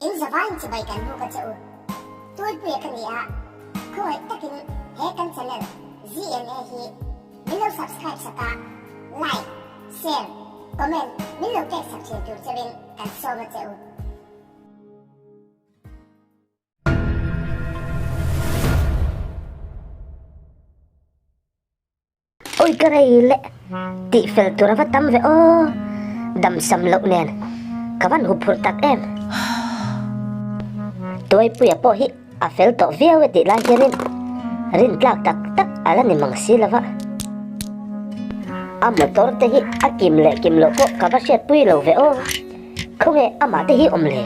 In zavaiin chibai kan buk a che u. Tualpuia ka ni a, khawngaih takin he kan channel ZNA hi min lo subscribe sak a, like, share, comment min lo pek sak thin tur cheuhin kan sawm a che u. Ui ka rei le tih fel tur a va tam ve aw, dam sam loh nen ka van hu phurh tak em. Tuaipuia pawh hi a fel tawh viau e tih lai hianin rin tlak tak tak a la ni mang si lova. A motor te hi a kim leh kim loh pawh ka va hriatpui lo ve aw, khawnge amah te hi awm le.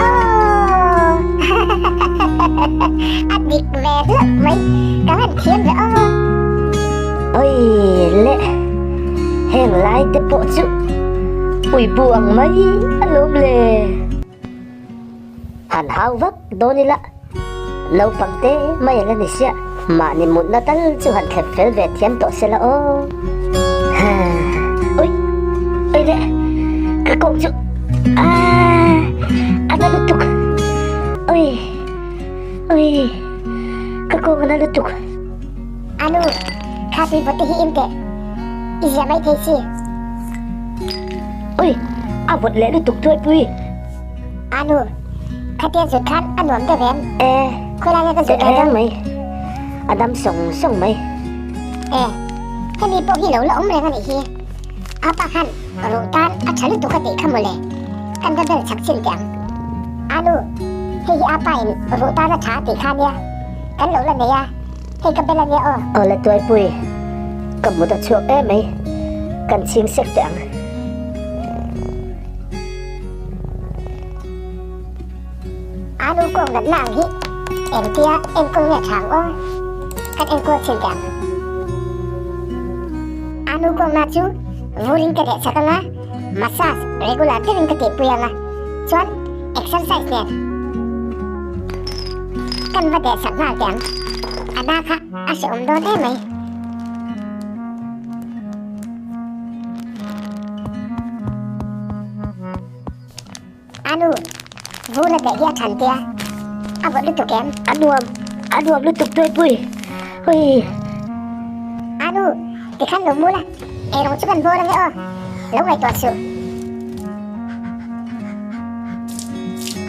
Aww a dik ve hlauh mai ka han thiam ve aw. Oi le heng lai te pawh chu ui bu ang mai a lawm le. Han hau vak dawn ila naupang te mai a la ni sia mahni mutna tal chu han thlep fel ve thiam tawh se la aw. Ui oi le ka kawng chu Aaa a na lutuk ui ui ka kawng a na lutuk. Anu kha tui vawt te hi in teh i zia mai thei si. Ui a vawt leh lutuk tuaipui. Anu khatia zut khan a nuam deuh em? E Khawilai nge ka zut lai dawn? Mai a dam sawng sawng mai. E hemi pawh hi lo la awm reng a nih hi. Apa khan ruh tan a tha lutuk a tih kha mawle, kan va bel chak chin teh ang. Anu, hei hi apa in ruh tan a tha a tih kha nia, kan lo la nei a, hei ka bel a nia aw. Aw la tuaipui, ka mut a chhuak em mai, kan chhing sek teh ang. Anu kawng natna ang hi engtia enkawl nge tha ang aw, kan enkawl chin teh ang. Anu kawngna chu vurin ka deh chak anga, massage regular deuhin ka tihpui anga, chuan exercise nen kan va deh sak nghal teh ang. A na kha a hrehawm dawn em mai. Anu, vur a deh hi a than tia, a vawt lutuk em? A nuam, a nuam lutuk tuaipui, hui. Anu, tikhan lo mu la, eirawng chu kan bawr ange aw, lo ngaihtuah suh.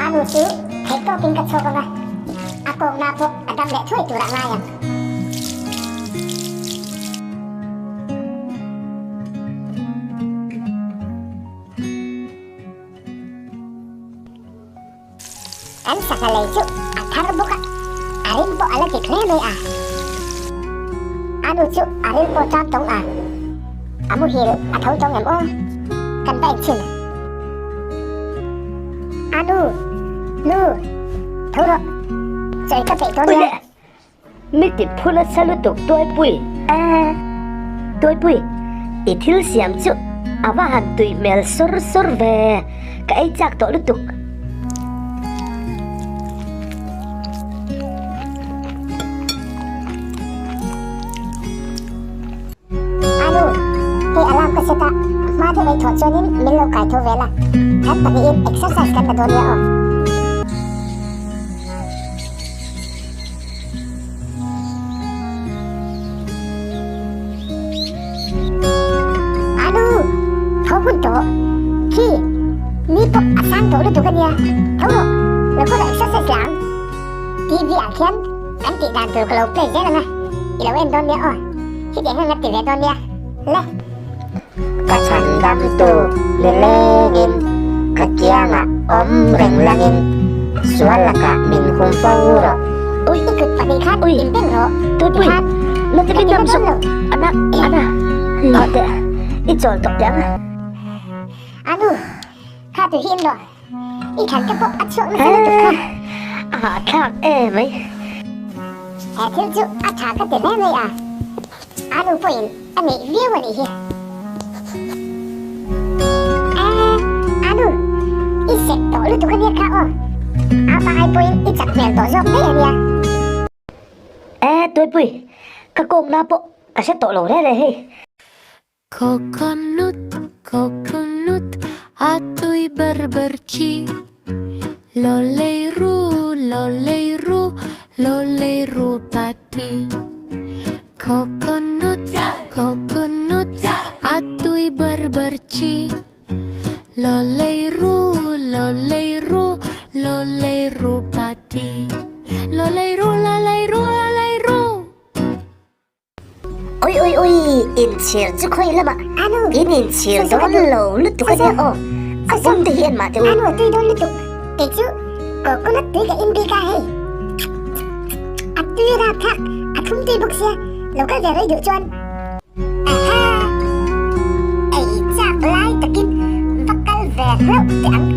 Anu chu theih tawkin ka chhawk anga, a kawkna pawh a dam leh thuai turah ngai ang. Kan sangha lei chu a thar bawk a, a rim pawh a la dik hle mai a. A nu chu a ril pawh ṭam tawng a, a muhil a tho tawng em aw, kan va en chhin. A nu, nu, tho rawh, chawi ka peih dawn nia. Mi ti phu nasa lutuk Tuaipui e. Tuaipui, i thil siam chu a va han tui hmel sawr sawr ve, ka ei chak tawh lutuk. Anu, hei alarm ka set a, hma deuh ei thawh chuanin min lo kai tho vel a, kan pahnihin exercise kan la dawn nia aw. Anu, tho hun tawh. Khi, ni pawh a sang tawh lutuk a nia. Tho rawh, lo kawt ah exercise lah ang. TV ah khian kan tih dan tur ka lo play zel ang a, i lo en dawn nia aw. Khitiang hian ka ti ve dawn nia. Le. Ka chhan dam tu ni lengin ka kiangah awm reng langin sual lakah min hum fo rawh. Ui i kut pahnih khan in beng rawh. Tuipui na ti min dam suk ana ana a teh i chawl tawh teh ang. Anu kha tu hi in rawh i thlan te pawh a chhuak nasa lutuk kha. A hahthlak em mai. He thil chu a tha ka ti hle mai a. Anu pawhin a neih viau a nih hi. Eeh Anu, i sek tawh lutuk a nia kha aw. Apa ai pawhin i chak hmel tawh zawk daih a nia. Eeh Tuaipui, ka kawngna pawh ka hre tawh lo reh reh hei. Coconut, coconut, a tui. tui ber ber chi. Lo lei ru, lo lei ru, lo lei ru pati. Coconut, coconut, a tui ber ber chi. Lo lei ru, lo lei ru, lo lei ru pati. Lo lei ru, lo lei ru, lo lei ru. Ui ui ui, inchhir chu khawi lamah in inchhir dawn lo lutuk a nia aw, a bum te hi en mah teh u. Anu a tui dawn lutuk, kei chu coconut tui ka in bik a hei. A tui rapthlak, a thlum tui bawk sia, lo kal ve rei duh chuan. Aha! Ei chak lai takin va kal ve hlauh teh ang.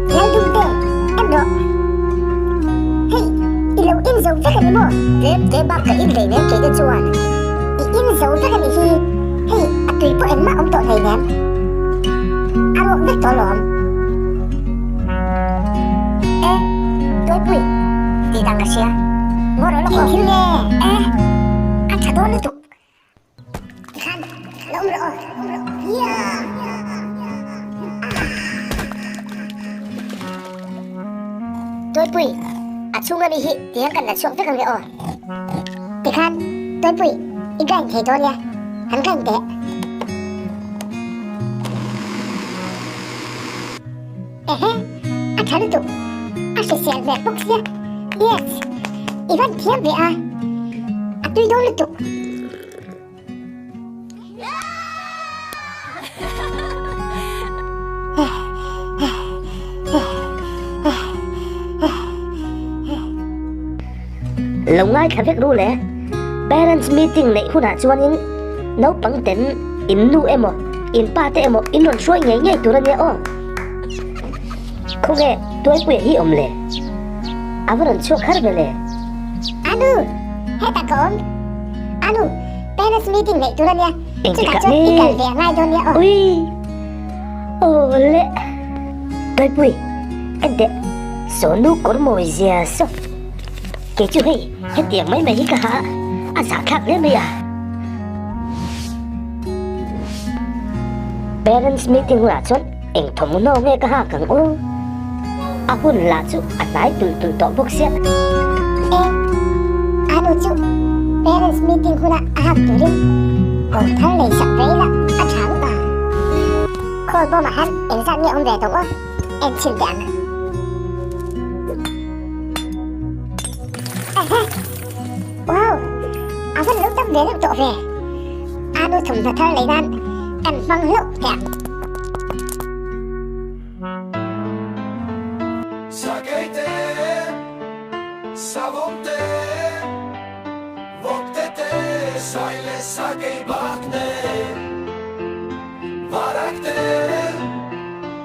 Laldumte, en rawh. Hei, i lo in zo vek a ni maw? Tlem te bak ka in hleinem kei te chuan. I in zo vek a nih hi. Hei, a tui pawh engmah awm tawh hleinem. A ruak vek tawh alawm. E, Tuaipui, tih dan ka hria. Ngaw rawh lawk aw. Engthil nge? E, a tha dawn lutuk. Tikhan, lo awm rawh aw, awm rawh. Yeah! Tuaipui, a chhunga mi hi tiang kan la chhuak vek ang le aw. Tikhan, Tuaipui, i grind thei dawn nia, han grind teh. Ehe, a tha lutuk, a hrisel hmel bawk sia. Yes, i van thiam ve a, a tui dawn lutuk. Lo ngaithla vek ru le, parents meeting neih hunah chuanin naupang ten in nu emaw in pa te emaw in rawn hruai ngei ngei tur a nia aw. Khawnge Tuaipuia hi awm le? A va rawn chhuak har ve le. Anu, hetah ka awm. Anu, parents meeting neih tur a nia, chutah chuan i kal ve a ngai dawn nia aw. Ui, aw le. Tuaipui, en teh, Sonu kawr mawi zia saw. Kei chu hei, hetiang mai mai hi ka ha a, a zahthlak hle mai a. Parents meeting hunah chuan eng thawmhnaw nge ka hak ang u? A hun lah chu a hnai tulh tulh tawh bawk sia. E, a nu chu parents meeting hunah a hak turin kawr thar lei sak ve ila a tha ngawt a. Call bawmah han engzat nge awm ve tawh aw? En chhin teh ang. Ehe! Wow! A van lo tam ve deuh tawh ve. A nu thawmhnaw thar lei nan kan hmang hlauh teh ang. Sakeite, Savawmte, Vawktete, Sai leh Sakei bakne, Varakte,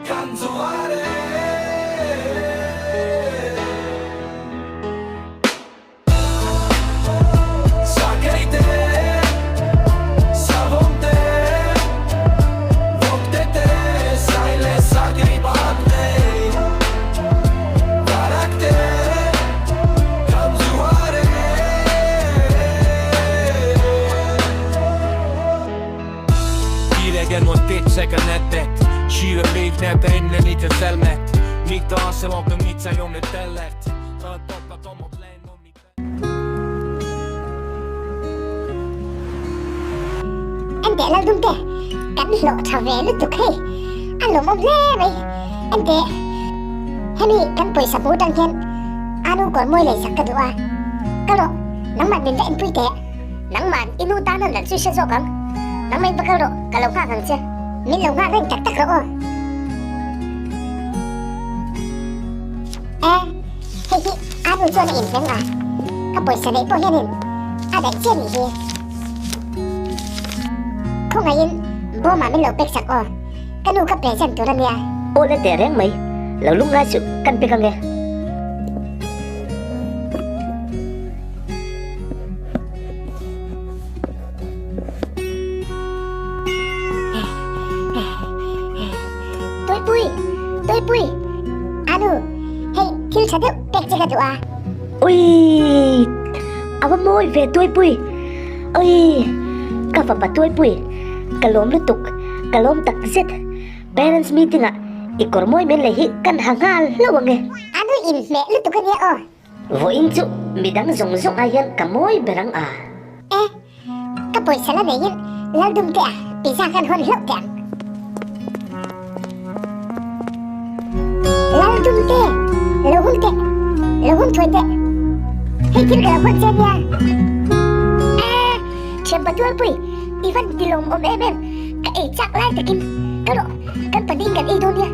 Kan zuar e. Enteh Laldumte, kan hlawh tha ve lutuk hei, a lawmawm hle mai. Enteh, hemi kan pawisa hmu tang hian anu kawr mawi lei sak ka duh a, kal rawh, nangmah min va enpui teh. Nangmah i nu tana nalh chu i hre zawk ang, nangmah in va kal rawh, ka lo nghak ang che. Min lo nghak reng tak tak rawh aw. E, hei hi a nu chuan a inhmeng a, ka pawisa neih pawh hianin a daih chiah nih hi. Khawngaihin bawmah min lo pek sak aw. Ka nu ka present tur a nia. Aw le teh reng mai. Lo lung ngai suh, kan pek ange. Tuipui! Tuipui! Anu, hei thil tha deuh pek che ka duh a. Ui! A va mawi ve Tuipui! Ui! Ka fapa Tuipui, ka lawm lutuk, ka lawm tak zet. Parents meeting ah i kawr mawi men lei hi kan ha nghal hlauh ange. Anu inhmeh lutuk ania aw. Vawiin chu midang zawng zawng ai hian ka mawi ber ang a. E, ka pawisa la neiin Laldum te a pizza kan hawn hlauh teh ang. Laldum te, lo hun teh, lo hun thuai teh. Hei thil ka lo hawn che nia. A, thianpa Tualpui, i van ti lawmawm em em, ka ei chak lai takin ka rawh, kan pahnihin kan ei dawn nia.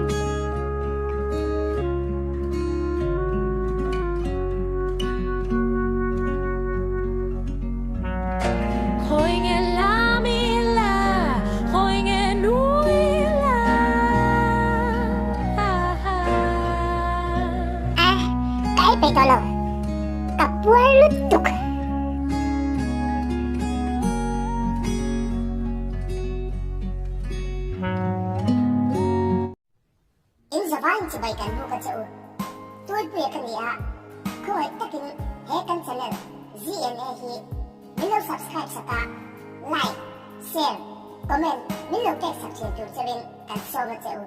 A, ka ei peih tawh lo. Ka puar lutuk. In zavaiin chibai kan buk a che u. Tualpuia ka ni a, khawngaih takin he kan channel ZNA hi min lo subscribe sak a, like, share, comment min lo pek sak thin tur cheuhin kan sawm a che u.